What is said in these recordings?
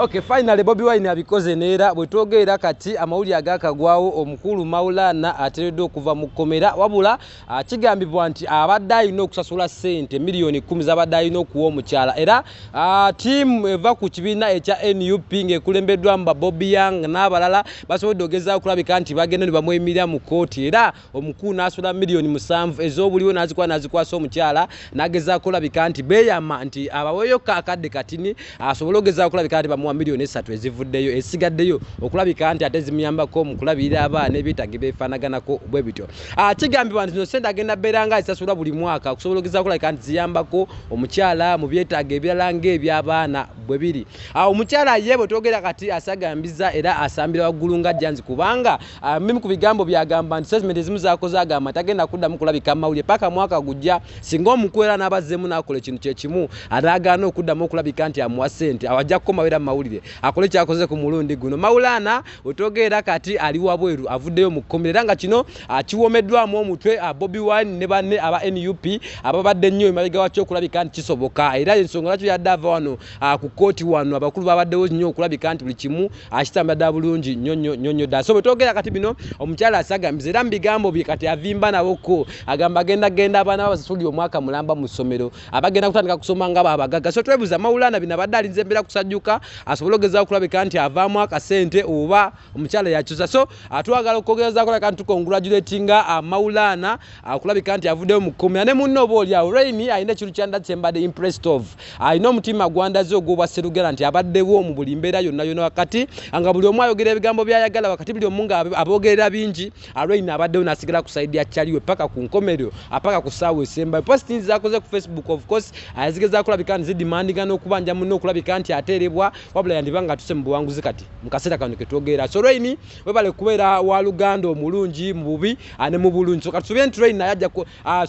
Okay, finally Bobi Wine abikoze neera bwe twogerera kati amawulire agakagwawo omukulu Maulana ateereddwa okuva mu kkomera wabula kigambibwa nti abadde alina okusasula ssente miliyoni 10 z'abadde alina okuwa omukyala era ttiimu eva ku kibiina ekya NUP ng'ekulembeddwamu ba Bobi Young n'abalala basobodde ogezaako okulabika nti bagenda ne bamweyimirira mu kkooti era omukulu n'asula miliyoni 7 ez'obuliwo n'azikuba n'azikwasa omukyala n'agezaako okulabika nti beeyama nti abaweeyo akadde katini asobole ogezaako okulabika nti bamuwa miliyoni 3 ezivuddeyo esigaddeyo okulabika nti ate zimuyambako mu kulabirira abaana ebyetaago beefaanaganako bwe bityo. Kigambibwa nti zino ssente agenda bbeera nga azisasulwa buli mwaka okusobola ogezaako okulabika nti ziyambako omukyala mu byetaago ebirala ng'eby'abaana bwe biri. Omukyala ye bwe twogera kati asagambiza era asambira waggulu nga jjanzi kubanga mimu ku bigambo byagamba nti statement ezimu zakoze agamba tagenda kuddamu kulabika mawulire paka mwaka gujja singa omukwera n'abazzeemu n'akola ekintu kyekimu anaagaana okuddamu okulabika nti amuwa ssente awo ajja kukomawo era mu mawulire akole kyakoze ku mulundi guno. Maulana wetwogerera kati ali wabweru avuddeyo mu kkomera era nga kino kiwomeddwamu omutwe Bobi Wine ne banne aba NUP ababadde nnyo emabega wakyo okulabika nti kisoboka era ensonga lwaki yadde ava wano ku kkooti wano abakulu babaddewo nnyo okulabika nti buli kimu kitambula ddala bulungi nnyo nnyo nnyo nnyo ddala. So bwe twogera kati bino omukyala asagambiza era mu bigambo bye kati avimba naboko agamba agenda genda abaana babasasulira omwaka mulamba mu ssomero abagenda kutandika kusoma nga babagagga. So twebuuza Maulana bino abadde alinze embeera kusajjuka asobole ogezaako okulabika nti avaamu akasente oba omukyala yakyusa. So twagala okwogezaako okulabika nti tucongratulatinga Maulana okulabika nti avuddeyo mu kkomera ne munne oba oli awo Reign alina ekintu kyandaze kyembadde impressed of alina omutima gwandaze ogw'obwa sseruganda nti abaddewo mu buli mbeera yonna yonna wakati nga buli omu ayogera ebigambo by'ayagala wakati buli omu nga aboogerera bingi Reign abaddewo n'asigala ku side ya Kyaliwe paka ku nkomerero paka ku ssaawa esembayo. Postings zakoze ku Facebook, of course, azigezaako okulabika nti zidemandinga n'okubanja munne okulabika nti ateerebwa wabula yandiba nga atuse mu buwanguzi kati mu kaseera kano ketwogerera. So Reign webale kubeera wa luganda omulungi mu bubi ne mu bulungi. So katusuubire nti Reign naye ajja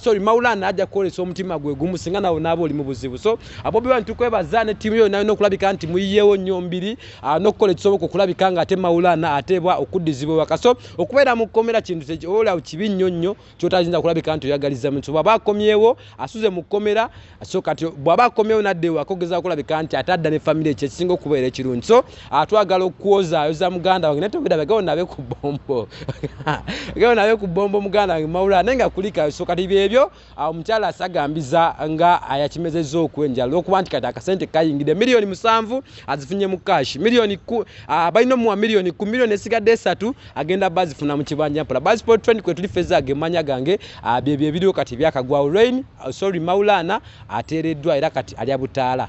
sorry, Maulana naye ajja kukolesa omutima gwe gumu singa nawe naaba oli mu buzibu. So Bobi Wine tukwebaza ne ttiimu yo yonna okulabika nti muyiyeewo nnyo mbiri n'okukola ekisoboka okulabika nga ate Maulana ateebwa okuddizibwa ewaka. So okubeera mu kkomera kintu olaba kibi nnyo nnyo kyotayinza kulabika nti oyagaliza muntu. Bw'aba akomyewo asuze mu kkomera so kati bw'aba akomyewo nadda ewaka ogezaako okulabika nti ate adda ne famire ekyo ekisinga okubeera ekirungi. So twagala okwozaayoza muganda wange naye togenda gewo nabe ku bombo gewo nabe ku bombo muganda wange Maulana naye nga kulikayo. So kati byebyo omukyala asagambiza nga ayakimezezza okwenjala olwokuba nti kati akasente kayingidde miliyoni 7 azifunye mu cash miliyoni balina omuwa miliyoni 10 miliyoni esigadde 3 agenda bazifuna mu kibanja mpola. Passport trend kwe tuli feza gemanya gange byebyo ebiriwo kati byakagwawo. Reign, sorry, Maulana ateereddwa era kati alya butaala.